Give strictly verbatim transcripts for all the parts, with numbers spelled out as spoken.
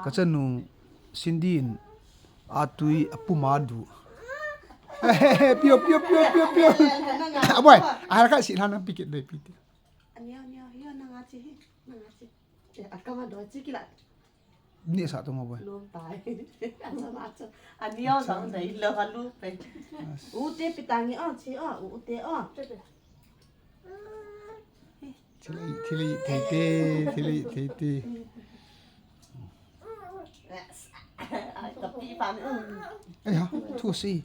Ka chanu Cindy in atui apum a du. Pio, pio, pio, pio, pio. Aboi, ahal khat si lhan pi kit dei pi ti. Anio, anio, hio nanga chi hi. Nanga chi. Eh, akama do chi kila. Ni sa to mo boi. Lom tai. Asa na cho. Anio sa dei lo ka lu pe. U te pi tangi o, chi o, u te o. Thilei, thilei, thei te, thilei, thei te. Ai, ka pi pa ni. Ai ha, thu si.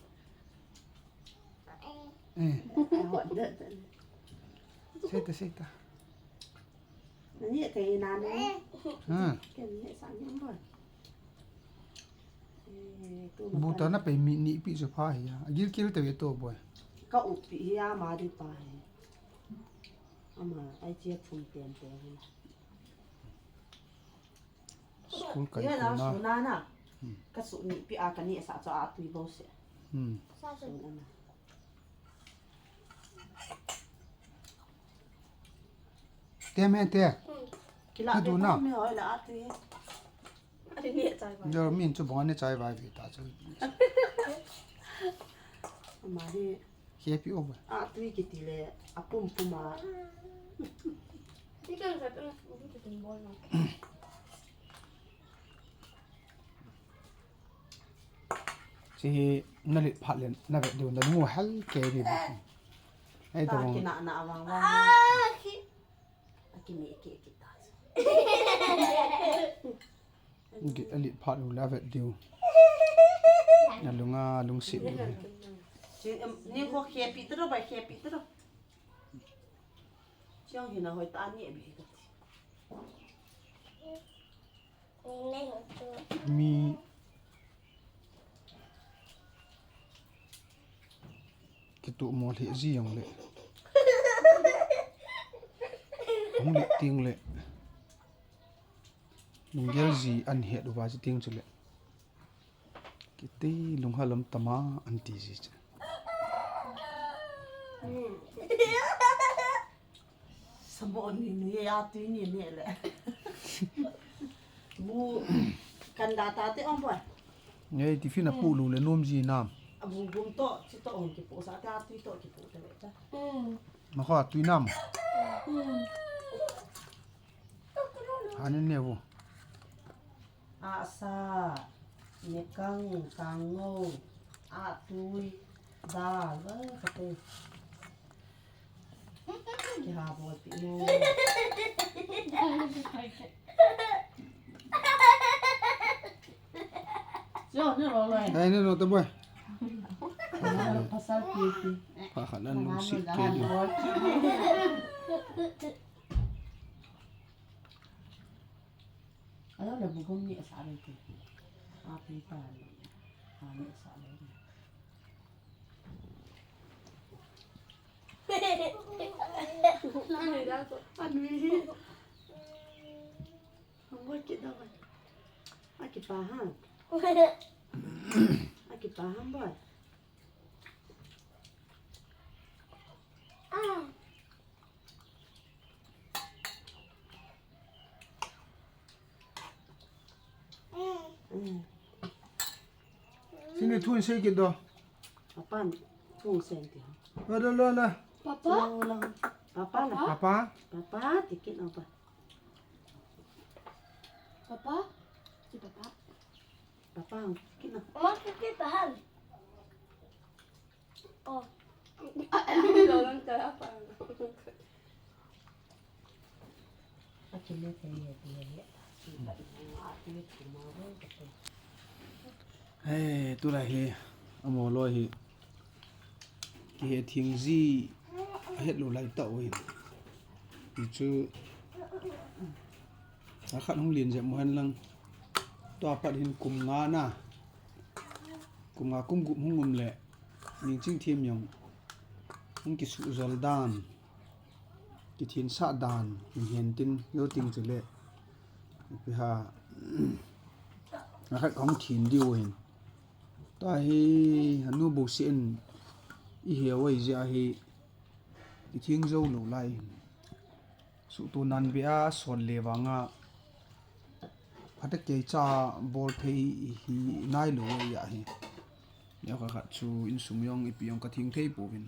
Eh. Sei ta, sei ta. Ni ka ina ni. Ha. Ka ni sa ni boi. Eh, tu ma. Bu ta na pe mi ni pi chu pha hi ya. Agil kil te ve to boi. Ka u pi hi ya ma di pa hi. Ama, ai chia phun ten te hi. School kai ko na. Suna na. Hmm. Ka su ni pi a ka ni sa cho a tui bo se. Hmm. Suna na. Te me te. Hmm. Kila na du na. Me hoi la a tui. Ani ni chai ba. Yo min chu bong ani chai ba vi ta chu. Ama hi. Happy over. A tui kiti le, a pum pum a. Ni kan ka tun, ni kan tun bol na. Chi na lit phat le, na vet diu na nu hal ke bi. Ai ta bong. Ki na na wang wang. A ki me ke ke ta. Git a lit phat u la vet diu. Na lunga lungsit diu. Chi, em, ni ko khe pi tro ba khe pi tro. Chiang hina hoi ta ni bi ka ti. Mi Kituh mo lheh ji jong le. Hung le ting le. Lunggel ji an het uva ji ting chu le. Kiti lungha lam tama an ti ji chu. Samo ni ni ya tui ni ni le. Bu kan da ta te ong boi. Ngei tiffin a pu lu le nom ji nam. A bu gum to, chi to ong ki pu sa ta tui to ki pu te le ta. Ma kho tui nam. Hanin ne bu. Asa, nekang, kangou, atui, dal, eh, kate. Kiha bol pi mo. Ai, ne lo ta boi. Pasal pi pi. Pa khat nan lungsit ke di. Alo le bu gum ni asa le ke. A pi ta le. A ni asa le. Nani da ko. Anui. Hangoi kit da bai. Aki pa ha. Aki pa ha bai. Ah. Sini thu in sei kit do. Papa, thu in sei kit. La, la, la, la. Papa? La, la. Papa la. Papa? Papa, ti kit na pa. Papa? Ti papa. Papa, ti kit na. Oma, ti kit pa han. Hei, tulai hi, amo loi hi, kihe thing ji, ahet lou lai tah uvin. Hichu, akhat hung lien jep mo hen lang, tua pat hin kum nga na, kum nga kum gup hung um le, Ningching thim jong hung kisuh jol dan, kithin sah dan, hin hen tin, jou ting chu le. Ipi ham, akhat kahung thin diu hin. Tua hi, anu bou seh in, i he oi jeh a hi, i thing jou lou lai hin. Suhtu nan bia sol le vanga Phatecha bol thei hi nailou ahi. Neokhat khat chu insung jong ipi jong kathing thei pouvin.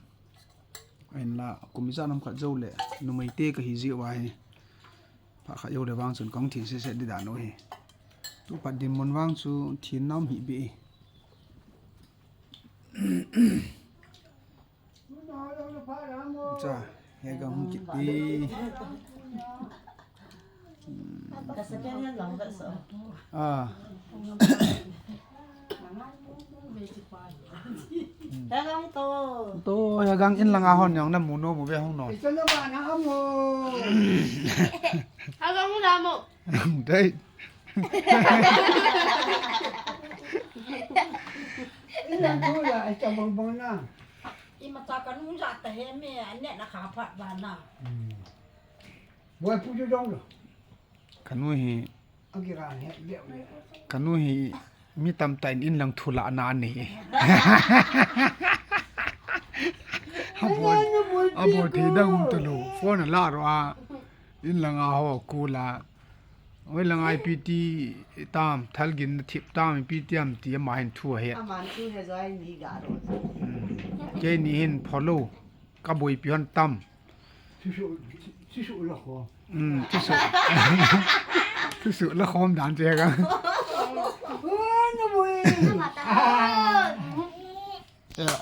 Ahinla kum ijat ham khat jouleh numeite kahi jeh uva hi. Phat khat jouleh vang chun kahung theng sese di dan u ahi. Tupat dinmun vang chu theng nom hih beh e. Cha, hegang hung kit e. Ah. Hegang to. To, hegang in langa hon jong namu nom uve hung no. Hegang na mo. Dei. Inlang thu la, ai cha bang bang na. Ima cha kanu ja ta he me, ane na kha phat ba na. Hmm. Boi pu ju dong lo. Kanu hi. Agi ran he, le le. Kanu hi mi tamtah in inlang thu la na ni. Abol, abol thei dang um talou. Phone ala ro a. Inlanga ho kula. Oi langa ipi ti tam, thalgin na thip tam, ipi ti am ti ama hin thu ahe. Aman thu he joi ni ga ro. Hmm. Keini hin pholo. Kaboipi hon tam. Thusuh, thusuh la khom. Hmm, thusuh. Thusuh la khom dan che ka. Oh, na boi. Eh,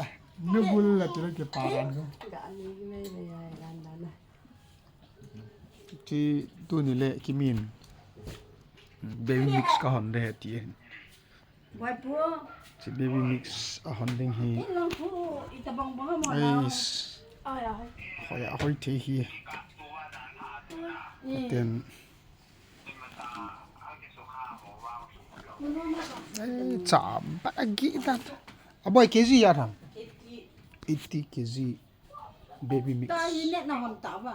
na bul la tira ke paran ko. Ga ni me me ya ya dan dan. Ti tuni le kimin. Baby mix ka hon de ti. Wai pu. Chi baby mix a hon ding hi. Inlang thu, ita bang bang mo na. Ais. Ai, ai. Hoi a hoi thei hi. Ni. Ten. Ei, cha, ba gi dan. Aboi K G ya tham. Eighty K G. Baby mix. Ta hi net na hon ta ba.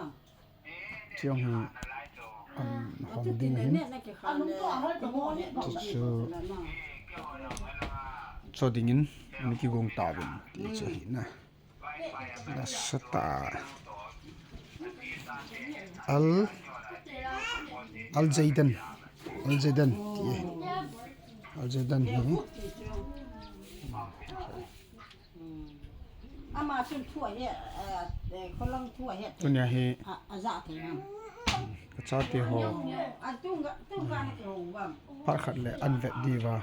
Chiang hi, um, hong ding hin. Net na ke kha le. Chu chu. Cho ding in, mi kigong ta vin. Ti chu hi na. Nasatah. Al, Al Jayden. Al Jayden. Ti. Al Jayden hi. Ama chun thu ahe, eh, eh, kholang thu ahe. Tunia hi. A, aja thei ham. Kachate ho. A tunga, tunga na ke ho bam. Phat khat le an vet diuva.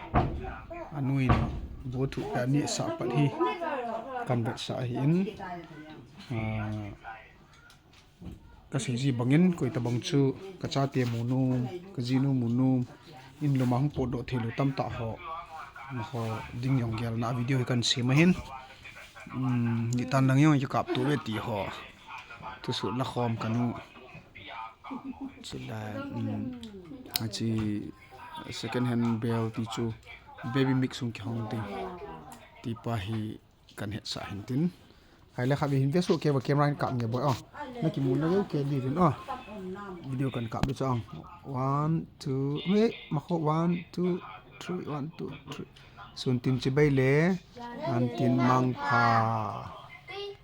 Anu in bu thu pe ani sa pat hi. Kan vetsah ahin. Ah, Kasei ji bangin, koi tabang chu, kachate mu nom, kajinu mu nom, in loma hung potdoh thei lou tamtah ho, amaho ding jong gelna video hi kan sem ahin. Um, nitan lang jong kikap to ve ti ho. Thusuh la khom kanu. Chulai, um, achi second hand bel ti chu baby mix hung kihong ding. Tipa hi kan hetsah hin tin. Hai le khat ve hin ve suh kei va camera hin kap nge boi o. Na kimu na ve u kei di vin o. Video kan kap di chang. One, two, wait, ma kho, one, two, three, one, two, three. Sun tin chibai le. An tin mang pha.